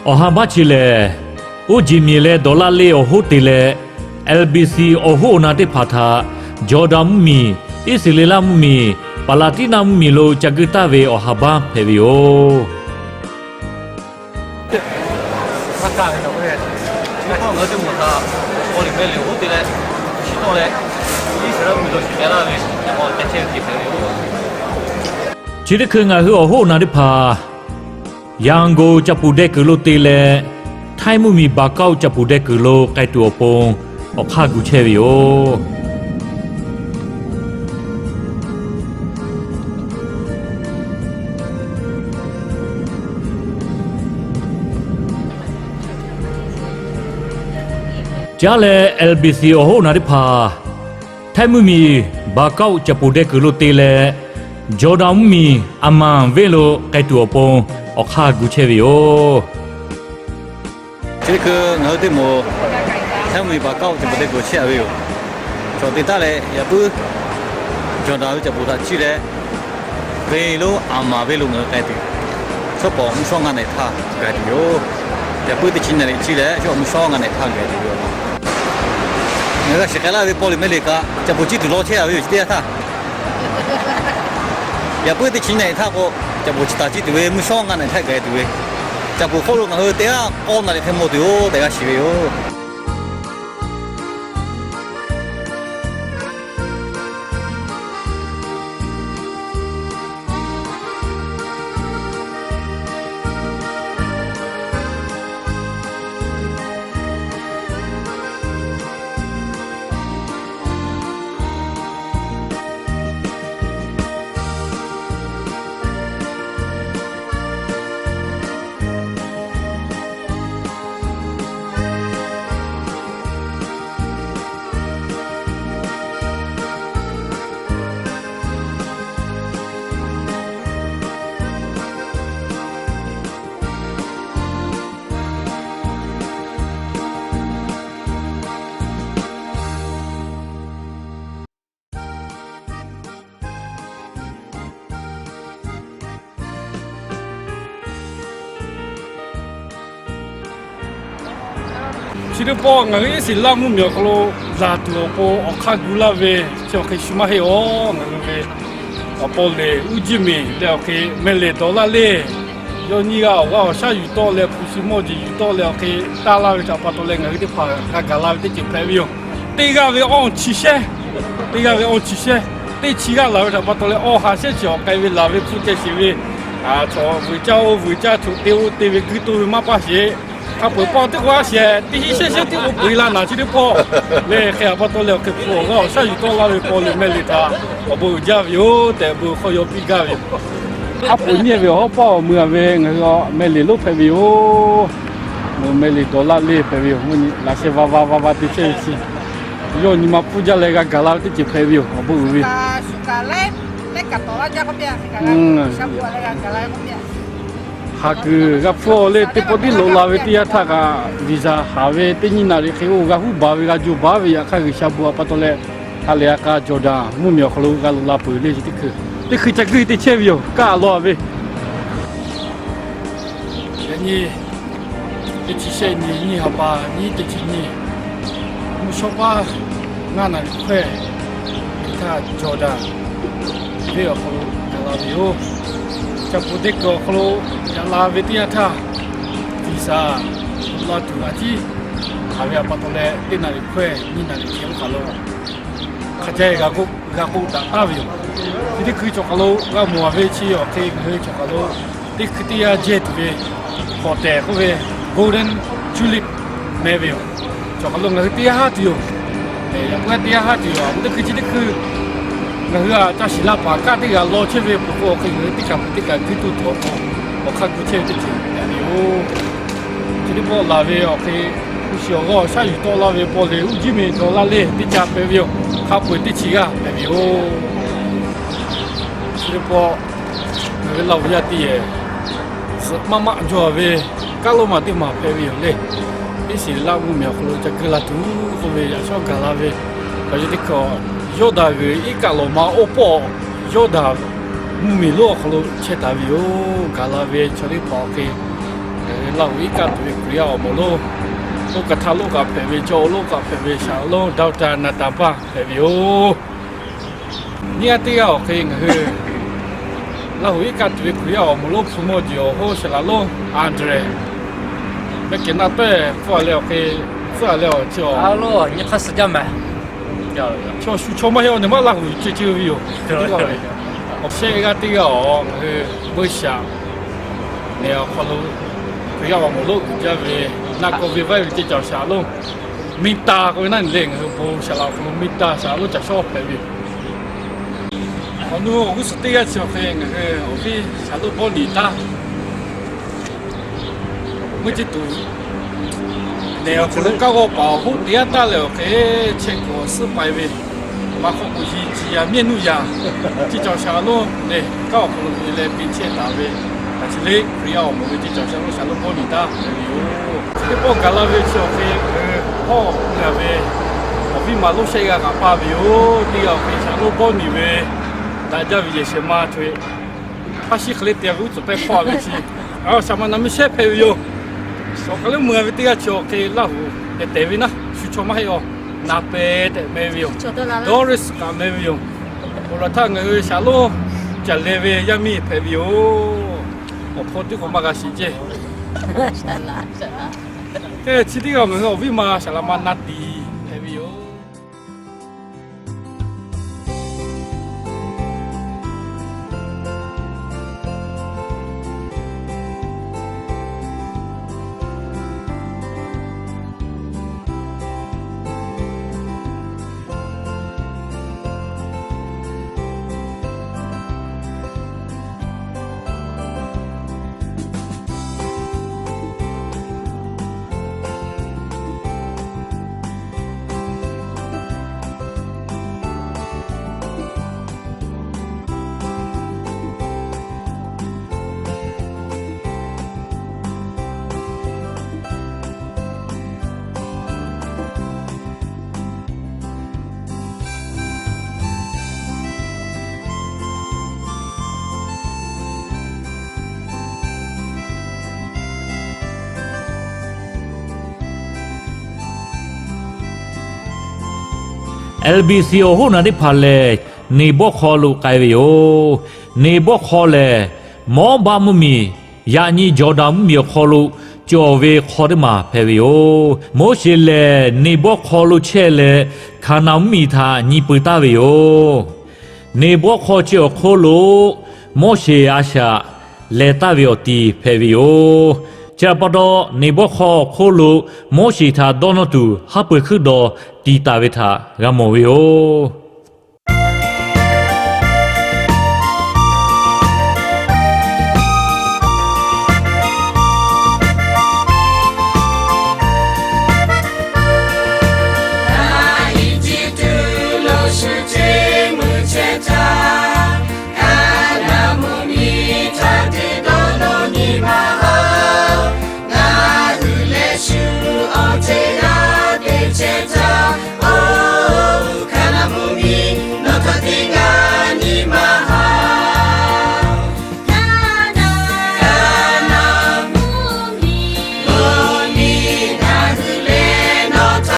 Awˬ ha baˆ chi lehˬ, Uˉjiˇmiˬ leh Dawˍlaˆleˇ awˬ hoˉ te leh, L B C awˬ hoˉ awˬ na teˇ hpaˍ htaꞈ Jawˇdanˍ mvuhˇmiˬ, Iˉsaˍreˍlaˆ mvuhˇmiˬ, Paˍlaˍtiˉnaˆ mvuhˇmiˬ lo ca guˇ taˍ ve awˬ ha baˆ hpehꞈ ve yoˬ. Chi teˇ hkui ngaˬ hui awˬ hoˉ awˬ na teˇ hpaˍ Yangon ca puˍ deh kuiˬ lo te leh, Htaiˇ mvuhˇmiˬ Baˍkaˆ ca puˍ deh kuiˬ lo k'ai tuˬ awˬ pon awˬ hk'aˇ gu chehˇ ve yoˬ. Caˉ leh L B C awˬ hoˉ awˬ na teˇ hpaˍ Htaiˇ mvuhˇmiˬ Baˍkaˆ ca puˍ deh kuiˬ lo te leh, Jawˇdanˍ mvuhˇmiˬ Aˍmanˍ venˇ lo k'ai tuˬ awˬ pon awˬ hk'aˇ gu chehˇ ve yoˬ. Chi teˇ hkui ngaˬ hui teˇ moˍ Htaiˇ mvuhˇmiˬ Baˍkaˆ ca puˍ deh kuiˬ chehˇ a ve yoˬ. Chaw te taˉ leh yaꞈ puiˉ Jawˇdanˍ ve ca puˍ htaꞈ ciˇ leh, venˇ lonˉ Aˍmanˍ venˇ lo ngaˬ hui k'ai tuˬ, shawˉ pawˍ mvuhˇ shawˉ ngaˇ nehˬ htaˇ gaˬ tuˬ yoˬ. Yaꞈ puiˉ teˇ chi nehˬ leh ciˇ leh shawˉ pawˍ mvuhˇ shawˉ ngaˇ nehˬ htaˇ gaˬ tuˬ yoˬ. Ngaˬ hui g'a shiˍ k'ai laˇ ve paw liꞈ mehˆ liꞈ kaꞈ ca puˍ ciˇ tuˬ law chehˇ a ve yoˬ. Chi teˇ yanˇ htaˇ, yaꞈ puiˉ teˇ chi nehˬ htaˇ k'o, ca puˍ chi taˍ ciˇ tuˬ ve mvuhˇ shawˉ ngaˇ nehˬ htaˇ gaˬ tuˬ ve, ca puˍ hk'oˆ lo ngaˬ hui teˇ g'aˇ k'awˇ na leh hk'e mawˬ tuˬ yoˬ tehꞈ g'a shiˍ ve yoˬ. Chi teˇ pawˆ ngaˬ hui Iˉsaˍreˍlaˆ mvuhˇmiˬ awˬ hk'aw lo laˬ tuˬ awˬ pon awˬ hk'aˇ gu laˇ ve, chi awˬ hk'e shu maˇ heˆ a. Ngaˬ hui ve awˬ paw liꞈ Uˉjiˇmiˬ leh awˬ hk'e mehˆ liꞈ Dawˍlaˆleˇ, yawˇ nyiˇ g'aˇ awˬ g'aˇ awˬ shaˉ yuˬ tawˆ leh hpu shi mawˇ jeˬ yuˬ tawˆ leh awˬ hk'e taˇ laˇ ve htaꞈ pa taw leh ngaˬ hui teˇ hpaˍ g'a gaˬ la ve teˇ ceuˬ hpehꞈ ve yoˬ. Teˇ g'aˇ ve awˇ chi shehˇ, teˇ g'aˇ ve awˇ chi shehˇ, teˇ chi g'aˇ laˬ ve htaꞈ pa taw leh awˇ ha shehˆ chi awˬ k'ai ve laˬ ve hpu ceh sheˍ ve, chaw vuiˬ caˇ oˇ vuiˬ caˇ htoꞈ te oˇ te ve guiˇ toˇ ve maˇ paˇ sheˍ. Hk'a peu-eˬ paw teˇ k'o a shehˍ teˇ shinˉ shehˇ shehˇ teˇ k'o peu-eˬ la naˍ chi teˇ pawˆ lehˬ, hk'e htaꞈ pa taw leh awˬ hk'e hpu awˬ g'aˇ awˬ shaˉ yuˬ tawˆ laˇ ve paw liꞈ mehˆ liꞈ htaꞈ awˬ bon uiˍ jaˇ ve yoˬ tehꞈ bon hk'aw yaw piˇ gaˇ ve yoˬ. Aˉ poꞈ nyi ve awˬ hawˉ paˇ awˬ mui a ve ngaˬ hui mehˆ liꞈ lonˉ hpehꞈ ve yoˬ. Mehˆ liꞈ Dawˍlaˆleˇ hpehꞈ ve yoˬ. Laꞈ sheh va va va va te chehˇ ve chi yawˇ nyi ma pfuhˇ jaˇ leh g'a gaˬ la ve teˇ ceuˬ hpehꞈ ve yoˬ. Awˬ bon uiˍ ve haˍ kuiˬ g'a hpfuhˇ leh teˇ pawˆ tiˉ loꞈ la ve teˇ yanˇ htaˇ kaꞈ, visa haˍ ve teˇ nyi naˍ riˍ hk'e oˇ g'a huˉ baˬ ve g'a jo baˬ ve yaꞈ hk'aˇ G'uiˬsha bon a pa taw leh, ha lehˬ a k'a Jawˍdanˍ mvuhˇmiˬ awˬ hk'aw lo g'a loꞈ la peuˬ le. Chi teˇ hkui teˇ hkui ca guiˇ te chehˇ ve yoˬ. Kaˇ law ve yaꞈ nyi teˇ chi shehˆ nyi nyiˇ ha pa nyiˇ teˇ chi nyi, mvuhˇ shawˉ paˇ ngaˇ naˍ riˍ hkawehˇ htaˇ Jawˍdanˍ venˇ awˬ hk'aw lo gaˬ la ve yoˬ. Ca puˍ teˇ kuiˬ awˬ hk'aw lo yaꞈ la ve teˇ yanˇ htaˇ, visa loꞈ la tuˬ a ciˉ haˍ ve a pa taw leh teˇ naˍ riˍ hkawehˇ nyiˇ naˍ riˍ hk'e oˇ kaˬ lo hk'a jaˇ g'a k'oˆ daꞈ taˍ ve yoˬ. Chi teˇ hkui cawˬ kaˬ lo g'a mawˬ a ve chi awˬ hk'e ngaˬ hui cawˬ kaˬ lo teˇ hkui teˇ yanˇ jehˇ tuˬ ve hawˍ tehˍ k'oˆ ve Golden Tulip meh ve yoˬ. Cawˬ kaˬ lo ngaˬ hui teˇ yanˇ haˉ tuˬ yoˬ. Yaꞈ k'o teˇ yanˇ haˉ tuˬ yoˬ. Teˇ hkui chi teˇ hkui ngaˬ hui a ca shiˍ la paˍ kaˇ teˇ g'aˇ law chehˇ ve peuˬ k'o, awˬ hk'e ngaˬ hui teˇ kaˬ peuˬ teˇ kaˬ guiˇ tuˬ awˬ hk'aw awˬ hk'aˇ gu chehˇ ve teˇ ceuˬ hpehꞈ ve yoˬ. Chi teˇ pawˆ laˬ ve awˬ hk'e, hpu shi awˬ g'aˇ awˬ shaˉ yuˬ tawˆ laˇ ve paw liꞈ Uˉjiˇmiˬ Dawˍlaˆleˇ teˇ ca hpehꞈ ve yoˬ. Hk'a peu-eˬ teˇ chi g'aˇ hpehꞈ ve yoˬ. Chi teˇ pawˆ ngaˬ hui Laˇ huˍ yaˇ teˇ yehˬ suhˍ maˆ maˆ jaw ve kaˉ lawˇ maˬ teˇ maˬ hpehꞈ ve yoˬ le. Iˉsaˍreˍlaˆ mvuhˇmiˬ awˬ hk'aw lo ca guˇ la tuˬ k'oˆ ve yaꞈ shawˉ gaˬ la ve, k'awꞈ yeˬ teˇ hkui Yawˇdanˍ g'uiˬ iˉ kaˆ lawˬ ma oˇ pawˆ Yawˇdanˍ mvuhˇmiˬ lonˉ awˬ hk'aw lo chehˇ taˍ ve yoˬ. Gaˬ la ve chaw teˇ hpaˍ awˬ hk'e ngaˬ hui Laˇ huˍ iˉ kaˆ tuˬ ve Hkriꞈ yaˇ awˬ moˍ lonˉ, oˇ kaˬ htaˇ lonˉ kaꞈ hpehꞈ ve, chaw oˇ lonˉ kaꞈ hpehꞈ ve Shaˍlonˉ Doctor Naˍtaˍbaˆ hpehꞈ ve yoˬ. Nyiˇ g'aˇ teˇ g'aˇ awˬ hk'e ngaˬ hui Laˇ huˍ iˉ kaˆ tuˬ ve Hkriꞈ yaˇ awˬ moˍ lonˉ hpu mawˇ jeˬ awˬ hoˉ Shaˍlaˍ lonˉ Andreh, mehˆ kehˬ naˆ pehˇ hpfuhˇ a leh awˬ hk'e, hpfuhˇ a leh awˬ chi a, chaw shu chaw maˇ heˆ awˬ nehˬ maˇ Laˇ huˍ ceh ceh ve yoˬ. Awˬ shehˆ g'aˇ teˇ g'aˇ awˬ ngaˬ hui Meuˇ Shaꞈ nehˬ awˬ hk'aw lo Hkriꞈ yaˇ awˬ moˍ lonˉ uiˍ jaˇ ve, naˆ kawˆ ve vaiˇ ve ceˇ caˬ Shaˍlaˍ lonˉ Miˇtaˍ k'oˆ ve naˆ nehˬ leh ngaˬ hui bon Shaˍlaˍ awˬ hk'aw lo Miˇtaˍ Shaˍlaˍ lonˉ caˬ shawˉ hpehꞈ ve yoˬ. Awˬ nu awˬ g'uˇ suhˍ teˇ g'aˇ chi awˬ hk'e ngaˬ hui awˬ viˉ Shaˍlaˍ lonˉ Bawˇniˍ taˇ meuˇ ceˇ tuˬ nehˬ awˬ hk'aw lo kanˇ g'awˇ paˍ awˬ hoˉ te yaˇ taˇ leh awˬ hk'e chehˇ kuiˬ awˬ suhˉ paiˍ ve, maˇ hk'awꞈ k'oꞈ yi ci yaˇ mehˆ nuˇ yaˇ ceˇ caˬ Shaˍlaˍ lonˉ lehˬ, kanˇ awˬ hk'aw lo uiˍ leh te chehˇ taˍ ve, a chi le Hkriꞈ yaˇ awˬ moˍ ve ceˇ caˬ Shaˍlaˍ lonˉ, Shaˍlaˍ lonˉ Bawˇniˍ taˇ hpehꞈ ve yoˬ. Teˇ pawˆ gaˬ la ve chi awˬ hk'e ngaˬ hui hawˉ ngaˬ ve awˬ viˉ ma lonˉ shehˆ g'aˇ kaꞈ paˇ ve yoˬ. Teˇ g'aˇ awˬ hk'e Shaˍlaˍ lonˉ Bawˇniˍ ve daꞈ jaˇ ve yehˬ shehˍ ma co e, hpaˇ shiˉ hk'e le te ve uˉ tcuhˍ pehˇ hpawˇ ve chi, a shaˍ ma naˍ miˇ shehˉ hpehꞈ ve yoˬ. Awˬ hk'aˬ lehˬ meuˇ g'a ve teˇ g'aˇ chi awˬ hk'e Laˇ huˍ leh tehˬ ve naˆ shu chaw maˇ heˆ awˬ, naˍ pehˍ tehꞈ meh ve yoˬ. Dawˇ reˇ suhˍ kaꞈ meh ve yoˬ. Awˬ laˬ htaˇ ngaˬ hui Shaˍlaˍ lonˉ caˬ leh ve yaˇ miˇ hpehꞈ ve yoˬ. Awˬ hpawˇ teˇ k'o maˇ g'a shiˍ ceˇ. Kehˬ chi teˇ g'aˇ ngaˬ hui awˬ viˉ ma Shaˍlaˍ ma Na tiˍ hpehꞈ ve yoˬ. L B C awˬ hoˉ naˬ teˇ hpaˍ lehˬ, Neˍbawˇhk'aw lo k'ai ve yoˬ. Neˍbawˇhk'aw lehˬ, Mawˇbaˆ mvuhˇmiˬ, yaꞈ nyi Jawˍdanˍ mvuhˇmiˬ awˬ hk'aw lo cawˬ ve hk'aw teˇ maˬ hpehꞈ ve yoˬ. Moˉseˍ lehˬ Neˍbawˇhk'aw lo chehˇ leh, Hkaˍnanˍ mvuhˇmiˬ htaꞈ nyi peuˬ taˍ ve yoˬ. Neˍbawˇhk'aw chi awˬ hk'oˆ lo Moˉseˍ a shaꞈ leh taˍ ve awˬ ti hpehꞈ ve yoˬ. Chi pa taw, Neˍbawˇhk'aw awˬ hk'oˆ lo Moˉseˍ htaꞈ dawˇ nawˇ tuˬ haˉ pui hkuiˉ dawˬ tiˍ taˍ ve htaꞈ g'a mawˬ ve yoˬ.